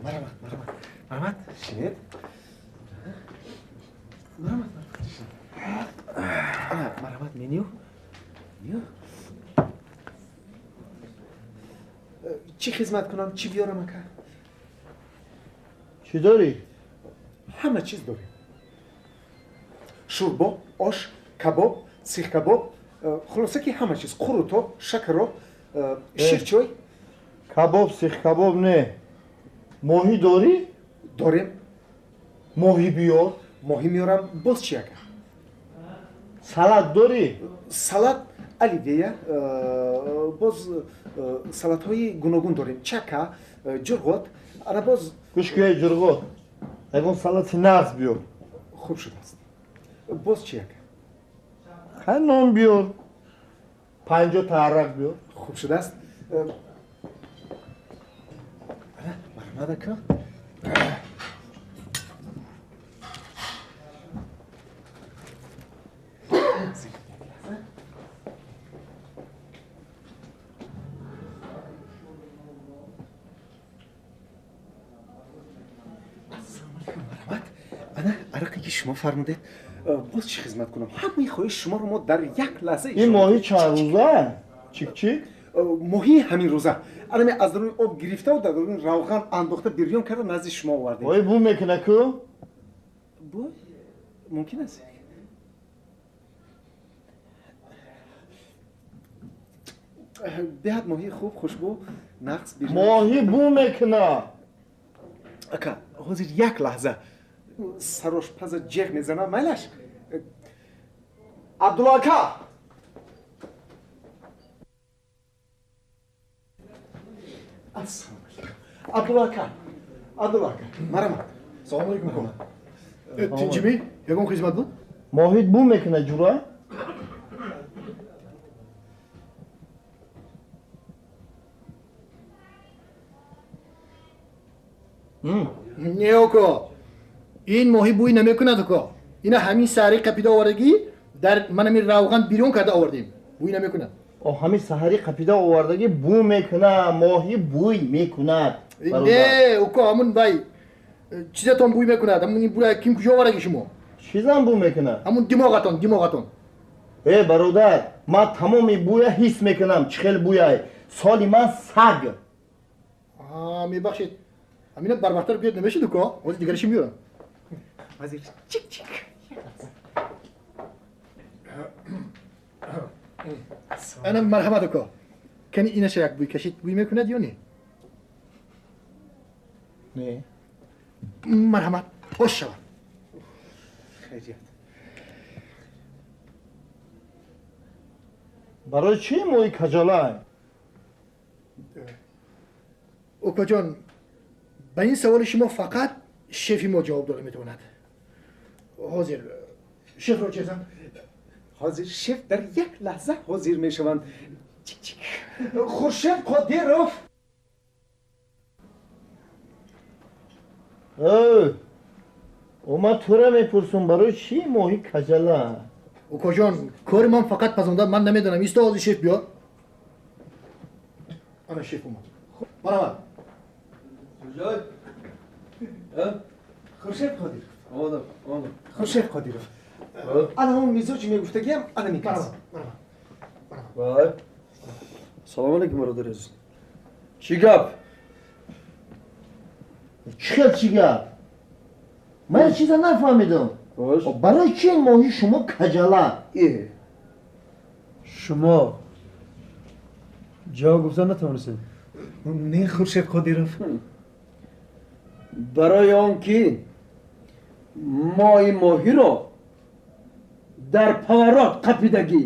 Марҳамат, марҳамат, марҳамат, шинед. Марҳамат, марҳамат, меню. Чӣ хизмат кунам, чӣ биёрам ака? Чӣ дорӣ? Ҳама чиз дорем. Шӯрбо, ош, кабоб, сихкабоб, хулоса ки ҳама чиз. Қурутоб, шакароб, ширчой. Кабоб, сихкабоб не. Моҳӣ дорӣ? Дорем. Моҳӣ биёр. Моҳӣ меорам. Боз чӣ ака? Салат дорӣ? Салат оливье, боз салатҳои гуногун дорем. Чака, ҷурғот, ана боз. Гӯш кун, ҷурғот. Ягон салати нағз биёр. Хуб шудааст. Боз чӣ ака? Хай нон биёр. 50 та арақ биёр. Хуб шудааст. Марҳамат ака. Ана арақе ки шумо фармудед. Боз чӣ хизмат кунам? Ҳамаи хоҳиши шуморо мо дар як лаҳза. Ин моҳӣ чанд рӯза? Чик-чик? Моҳии ҳамин рӯза. Ана аз даруни об гирифтаву дар даруни равған андохта бирён карда назди шумо овардем. Ой, бу мекуна ку? Бу мумкин аст. Беҳад моҳии хуб, хушбӯ, нағз, бирён. Моҳӣ бу мекуна. Ака, ҳозир як лаҳза. Сарошпаза ҷеғ мезанам, майлаш. Абдулло ака! Ассалому алайкум. Абдулло ака, Абдулло ака, марҳамат. Салому алайкум ака. Тинҷимӣ? Ягон хизмат буд? Моҳит бу мекуна ҷура? Не око. Ин моҳӣ бӯй намекунад око. Ина ҳамин саҳари қапида овардагӣ дар ман ҳамин равған бирён карда овардем. Бӯй намекунад. О, ҳамин саҳари қапида овардагӣ бӯ мекунад, моҳӣ бӯй мекунад. Не, око, ҳамун вай чизатон бӯй мекунад. Ҳамун бӯя ким куҷо овардаги шумо? Чизам бӯ мекунад? Ҳамун димоғатон, димоғатон. Э, бародар, ман тамоми бӯя ҳис мекунам, чӣ хел бӯяй. Соли ман саг. Аа, мебахшед. Ҳамина барвақттар биёд намешуд око? Ҳозир дигараши меорам. Вазир, чик-чик. Ана марҳамат око. Кани инаша як бӯй кашид, бӯй мекунад ё не? Не. Марҳамат, ош шавад. Хайрият. Барои чӣ моҳи каҷалай? Окоҷон, ба ин саволи шумо фақат шефи мо ҷавоб дода метавонад. Ҳозир шефро чезам. Ҳозир шеф дар як лаҳза ҳозир мешаванд. Чик-чик. Хуршед Қодиров. Э, ман тура мепурсам, барои чӣ моҳи каҷала? Окоҷон, кори ман фақат пазонда, ман намедонам. Исто, ҳозир шеф биёд. Ана шеф омад. Марҳамат. Хуршед Қодиров. Омадам, омадам. Хуршед Қодиров. Ана ҳамон мизоҷи мегуфтагиам, ана микас. Вай. Салому алайкум, бародари азиз. Чӣ гап? Чӣ хел чӣ гап? Ман як чиза нафаҳмидам. Барои чӣ моҳи шумо каҷала? Шумо ҷавоб гуфта натавонистед? Не, Хуршед Қодиров. Барои он ки мо ин моҳиро дар поворот қапидагӣ.